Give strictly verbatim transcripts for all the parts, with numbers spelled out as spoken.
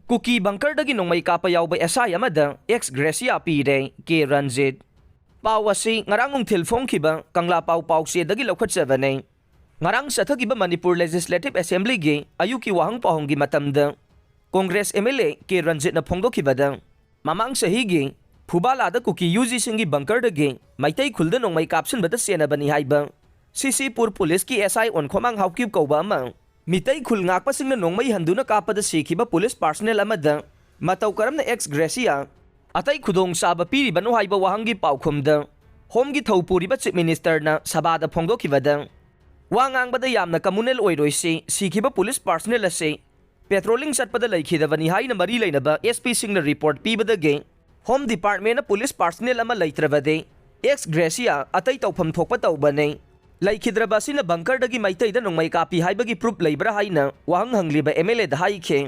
ꯀꯨꯀꯤ ꯕꯪꯀꯔꯗꯒꯤ ꯅꯣꯡꯃꯩ ꯀꯥꯞꯄ ꯌꯥꯎꯕ ꯑꯦꯁ ꯑꯥꯏ ꯑꯃꯗ ꯑꯦꯛꯁ ꯒ꯭ꯔꯦꯁꯤꯌꯥ ꯄꯤꯔꯦ, ꯀꯦ ꯔꯟꯖꯤꯠ꯫ ꯄꯥꯎ ꯑꯁꯤ ꯉꯔꯥꯡ ꯅꯨꯡꯊꯤꯜ ꯐꯣꯡꯈꯤꯕ ꯀꯪꯂꯥ ꯄꯥꯎ ꯄꯥꯎꯆꯦꯗꯒꯤ ꯂꯧꯈꯠꯆꯕꯅꯦ꯫ ꯉꯔꯥꯡ ꯆꯠꯊꯈꯤꯕ ꯃꯅꯤꯄꯨꯔ ꯂꯦꯖꯤꯁꯂꯦꯇꯤꯚ ꯑꯦꯁꯦꯝꯕ꯭ꯂꯤꯒꯤ ꯑꯌꯨꯛꯀꯤ ꯋꯥꯍꯪ ꯄꯥꯎꯍꯪꯒꯤ ꯃꯇꯝꯗ Congress M L A K ꯔꯟꯖꯤꯠꯅ ꯐꯣꯡꯗꯣꯛꯈꯤꯕꯗ, ꯃꯃꯥꯡ ꯆꯍꯤꯒꯤ ꯐꯨꯕꯥꯂꯥꯗ ꯀꯨꯀꯤ ꯌꯨ ꯖꯤꯁꯤꯡꯒꯤ ꯕꯪꯀꯔꯗꯒꯤ ꯃꯩꯇꯩ ꯈꯨꯜꯗ ꯅꯣꯡꯃꯩ ꯀꯥꯞꯁꯤꯟꯕꯗ ꯆꯦꯟꯅꯕꯅꯤ ꯍꯥꯏꯕ ꯁꯤ ꯁꯤ ꯄꯨꯔ ꯄꯨꯂꯤꯁꯀꯤ ꯑꯦꯁ ꯑꯥꯏ ꯑꯣꯟꯈꯣꯃꯥꯡ ꯍꯥꯎꯀꯤꯞ ꯀꯧꯕ ꯑꯃ ꯃꯤꯇꯩ ꯈꯨꯜ ꯉꯥꯛꯄꯁꯤꯡꯅ ꯅꯣꯡꯃꯩ ꯍꯟꯗꯨꯅ ꯀꯥꯞꯄꯗ ꯁꯤꯈꯤꯕ ꯄꯨꯂꯤꯁ ꯄꯥꯔꯁꯅꯦꯜ ꯑꯃꯗ ꯃꯇꯧ ꯀꯔꯝꯅ ꯑꯦꯛꯁ ꯒ꯭ꯔꯦꯁꯤꯌꯥ ꯑꯇꯩ ꯈꯨꯗꯣꯡꯆꯥꯕ ꯄꯤꯔꯤꯕꯅꯣ ꯍꯥꯏꯕ ꯋꯥꯍꯪꯒꯤ ꯄꯥꯎꯈꯨꯝꯗ ꯍꯣꯝꯒꯤ ꯊꯧ ꯄꯨꯔꯤꯕ ꯆꯤꯐ ꯃꯤꯅꯤꯁꯇꯔꯅ ꯁꯚꯥꯗ ꯐꯣꯡꯗꯣꯛꯈꯤꯕꯗ, ꯋꯥ ꯉꯥꯡꯕꯗ ꯌꯥꯝꯅ ꯀꯃꯨꯅꯦꯜ ꯑꯣꯏꯔꯣꯏꯁꯤ, ꯁꯤꯈꯤꯕ ꯄꯨꯂꯤꯁ ꯄꯥꯔꯁꯅꯦꯜ ꯑꯁꯤ ꯄꯦꯇ꯭ꯔꯣꯂꯤꯡ ꯆꯠꯄꯗ ꯂꯩꯈꯤꯗꯕꯅꯤ ꯍꯥꯏꯅ ꯃꯔꯤ ꯂꯩꯅꯕ ꯑꯦꯁ ꯄꯤꯁꯤꯡꯅ ꯔꯤꯄꯣꯔꯠ ꯄꯤꯕꯗꯒꯤ ꯍꯣꯝ ꯗꯤꯄꯥꯔꯠꯃꯦꯟꯅ ꯄꯨꯂꯤꯁ ꯄꯥꯔꯁꯅꯦꯜ ꯑꯃ ꯂꯩꯇ꯭ꯔꯕꯗꯤ ꯑꯦꯛꯁ ꯒ꯭ꯔꯦꯁꯤꯌꯥ ꯑꯇꯩ ꯇꯧꯐꯝ ꯊꯣꯛꯄ ꯇꯧꯕꯅꯤ꯫ ꯂꯩꯈꯤꯗ꯭ꯔꯕ ꯑꯁꯤꯅ ꯕꯪꯀꯔꯗꯒꯤ ꯃꯩꯇꯩꯗ ꯅꯣꯡꯃꯩ ꯀꯥꯞꯄꯤ ꯍꯥꯏꯕꯒꯤ ꯄ꯭ꯔꯨꯞ ꯂꯩꯕ꯭ꯔꯥ ꯍꯥꯏꯅ ꯋꯥꯍꯪ ꯍꯪꯂꯤꯕ ꯑꯦꯝ ꯑꯦꯜ ꯑꯦꯗ ꯍꯥꯏꯈꯤ꯫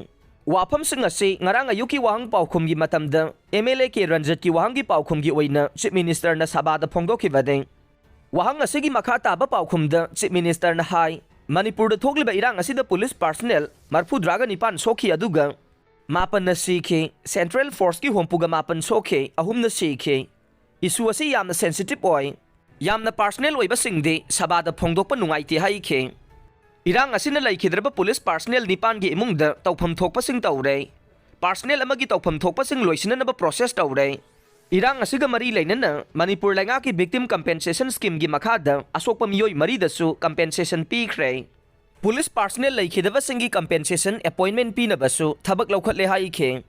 ꯋꯥꯐꯝꯁꯤꯡ ꯑꯁꯤ ꯉꯔꯥꯡ ꯑꯌꯨꯛꯀꯤ ꯋꯥꯍꯪ ꯄꯥꯎꯈꯨꯝꯒꯤ ꯃꯇꯝꯗ ꯑꯦꯝ ꯑꯦꯜ ꯑꯦ ꯀꯦ ꯔꯟꯖꯤꯠꯀꯤ ꯋꯥꯍꯪꯒꯤ ꯄꯥꯎꯈꯨꯝꯒꯤ ꯑꯣꯏꯅ ꯆꯤꯐ ꯃꯤꯅꯤꯁꯇꯔꯅ ꯁꯚꯥꯗ ꯐꯣꯡꯗꯣꯛꯈꯤꯕꯅꯤ꯫ ꯋꯥꯍꯪ ꯑꯁꯤꯒꯤ ꯃꯈꯥ ꯇꯥꯕ ꯄꯥꯎꯈꯨꯝꯗ ꯆꯤꯐ ꯃꯤꯅꯤꯁꯇꯔꯅ ꯍꯥꯏ, ꯃꯅꯤꯄꯨꯔꯗ ꯊꯣꯛꯂꯤꯕ ꯏꯔꯥꯡ ꯑꯁꯤꯗ ꯄꯨꯂꯤꯁ ꯄꯥꯔꯁꯅꯦꯜ ꯃꯔꯐꯨꯇꯔꯥꯒ ꯅꯤꯄꯥꯟ ꯁꯣꯛꯈꯤ, ꯑꯗꯨꯒ ꯃꯥꯄꯟꯅ ꯁꯤꯈꯤ꯫ ꯁꯦꯟꯇ꯭ꯔꯦꯜ ꯐꯣꯔꯁꯀꯤ ꯍꯨꯝꯐꯨꯒ ꯃꯥꯄꯟ ꯁꯣꯛꯈꯤ, ꯑꯍꯨꯝꯅ ꯁꯤꯈꯤ꯫ ꯏꯁꯨ ꯑꯁꯤ ꯌꯥꯝꯅ ꯁꯦꯟꯁꯤꯇꯤꯚ ꯑꯣꯏ, ꯌꯥꯝꯅ ꯄꯥꯔꯁꯅꯦꯜ ꯑꯣꯏꯕꯁꯤꯡꯗꯤ ꯁꯚꯥꯗ ꯐꯣꯡꯗꯣꯛꯄ ꯅꯨꯡꯉꯥꯏꯇꯦ ꯍꯥꯏꯈꯤ꯫ ꯏꯔꯥꯡ ꯑꯁꯤꯅ ꯂꯩꯈꯤꯗ꯭ꯔꯕ ꯄꯨꯂꯤꯁ ꯄꯥꯔꯁꯅꯦꯜ ꯅꯤꯄꯥꯟꯒꯤ ꯏꯃꯨꯡꯗ ꯇꯧꯐꯝ ꯊꯣꯛꯄꯁꯤꯡ ꯇꯧꯔꯦ꯫ ꯄꯥꯔꯁꯅꯦꯜ ꯑꯃꯒꯤ ꯇꯧꯐꯝ ꯊꯣꯛꯄꯁꯤꯡ ꯂꯣꯏꯁꯤꯟꯅꯅꯕ ꯄ꯭ꯔꯣꯁꯦꯁ ꯇꯧꯔꯦ꯫ ꯏꯔꯥꯡ ꯑꯁꯤꯒ ꯃꯔꯤ ꯂꯩꯅꯅ ꯃꯅꯤꯄꯨꯔ ꯂꯩꯉꯥꯛꯀꯤ ꯚꯤꯛꯇꯤꯝ ꯀꯝꯄꯦꯟꯁꯦꯁꯟ ꯁ꯭ꯀꯤꯝꯒꯤ ꯃꯈꯥꯗ ꯑꯁꯣꯛꯄ ꯃꯤꯑꯣꯏ ꯃꯔꯤꯗꯁꯨ ꯀꯝꯄꯦꯟꯁꯦꯁꯟ ꯄꯤꯈ꯭ꯔꯦ꯫ ꯄꯨꯂꯤꯁ ꯄꯥꯔꯁꯅꯦꯜ ꯂꯩꯈꯤꯗꯕꯁꯤꯡꯒꯤ ꯀꯝꯄꯦꯟꯁꯦꯁꯟ ꯑꯦꯄꯣꯏꯟꯃꯦꯟ ꯄꯤꯅꯕꯁꯨ ꯊꯕꯛ ꯂꯧꯈꯠꯂꯦ ꯍꯥꯏꯈꯤ꯫